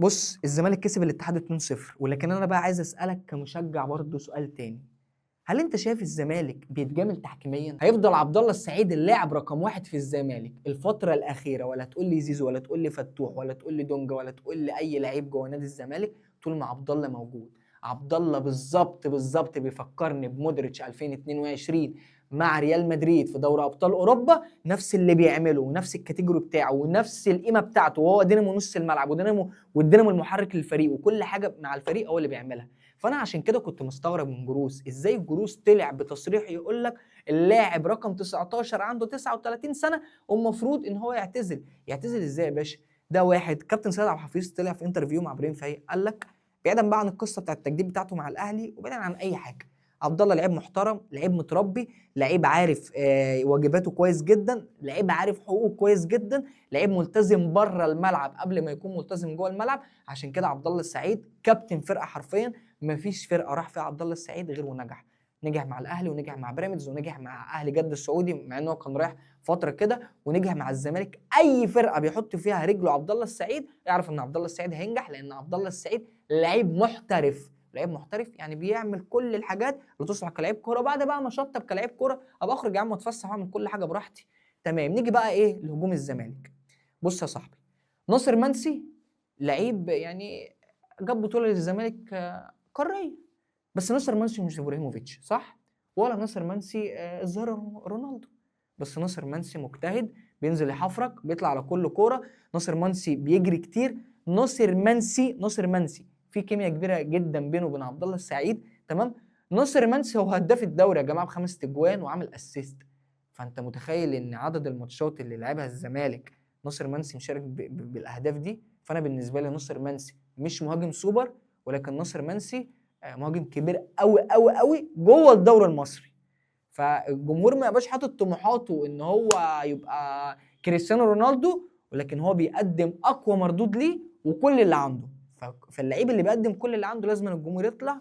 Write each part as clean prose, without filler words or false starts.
بص، الزمالك كسب الاتحاد 2-0، ولكن انا بقى عايز اسالك كمشجع برضه سؤال تاني. هل انت شايف الزمالك بيتجامل تحكيميا؟ هيفضل عبد الله السعيد اللاعب رقم واحد في الزمالك الفترة الاخيره، ولا تقول لي زيزو، ولا تقول لي فتوح، ولا تقول لي دونجا، ولا تقول لي اي لعيب جوه نادي الزمالك طول ما عبد الله موجود؟ عبد الله بالظبط بالظبط بيفكرني بمودريتش 2022 مع ريال مدريد في دوري ابطال اوروبا، نفس اللي بيعمله ونفس ال category بتاعه ونفس القيمة بتاعته، وهو دينامو نص الملعب ودينامو والدينامو المحرك للفريق، وكل حاجة مع الفريق هو اللي بيعملها. فانا عشان كده كنت مستغرب من جروس، ازاي جروس طلع بتصريح يقول لك اللاعب رقم 19 عنده 39 سنة والمفروض ان هو يعتزل؟ يعتزل ازاي يا باشا؟ ده واحد. كابتن سيد عبد الحفيظ طلع في interview مع ابراهيم فايق قال لك بعيدا بقى عن القصة بتاعت التجديد بتاعته مع الاهلي وبعيدا عن اي حاجه، عبد الله لعيب محترم، لعيب متربي، لعيب عارف واجباته كويس جدا، لعيب عارف حقوقه كويس جدا، لعيب ملتزم بره الملعب قبل ما يكون ملتزم جوه الملعب. عشان كده عبد الله السعيد كابتن فرقه حرفيا، مفيش فرقه راح فيها عبد الله السعيد غير ونجح. نجح مع الاهلي ونجح مع بيراميدز ونجح مع اهلي جده السعودي مع انه كان رايح فترة كده، ونجح مع الزمالك. اي فرقه بيحط فيها رجله عبد الله السعيد اعرف ان عبد الله السعيد هينجح، لان عبد الله السعيد لعيب محترف. لعيب محترف يعني بيعمل كل الحاجات اللي تصلح كلاعب كورة. بعد بقى ما شطب كلاعب كورة ابقى اخرج يا عم واتفسح واعمل كل حاجة براحتي. تمام. نيجي بقى ايه لهجوم الزمالك. بص يا صاحبي، ناصر منسي لعيب يعني جاب بطوله للزمالك قارية، بس ناصر منسي مش ابراهيموفيتش صح؟ ولا ناصر منسي الظاهر رونالدو، بس ناصر منسي مجتهد، بينزل يحفرك، بيطلع على كل كورة. ناصر منسي بيجري كتير. ناصر منسي، ناصر منسي في كيمياء كبيرة جدا بينه وبين عبد الله السعيد. تمام. ناصر منسي هو هداف الدوري يا جماعة ب5 اجوان وعامل assist. فانت متخيل ان عدد الماتشات اللي لعبها الزمالك ناصر منسي مشارك بالاهداف دي. فانا بالنسبة لي ناصر منسي مش مهاجم سوبر، ولكن ناصر منسي مهاجم كبير قوي قوي قوي جوه الدوري المصري. فالجمهور ما يبقاش حاطط طموحاته ان هو يبقى كريستيانو رونالدو، ولكن هو بيقدم اقوى مردود ليه وكل اللي عنده. فاللعيب اللي بيقدم كل اللي عنده لازم الجمهور يطلع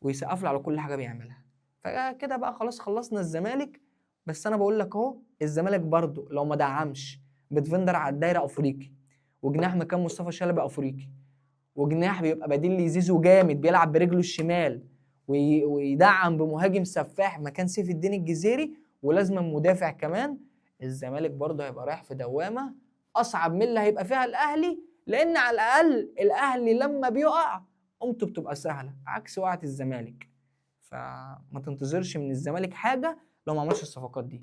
ويسقف له على كل حاجة بيعملها. فكده بقى خلاص خلصنا الزمالك. بس انا بقول لك اهو، الزمالك برضو لو ما دعمش ب defender على الدايرة افريقي، وجناح مكان مصطفى شلبي افريقي، وجناح بيبقى بديل لزيزو جامد بيلعب برجله الشمال، ويدعم بمهاجم سفاح مكان سيف الدين الجزيري، ولازم مدافع كمان، الزمالك برضه هيبقى رايح في دوامه اصعب من اللي هيبقى فيها الاهلي، لان على الاقل الاهلي لما بيقع قومته بتبقى سهلة عكس وقعه الزمالك. فما تنتظرش من الزمالك حاجة لو ما عملش الصفقات دي.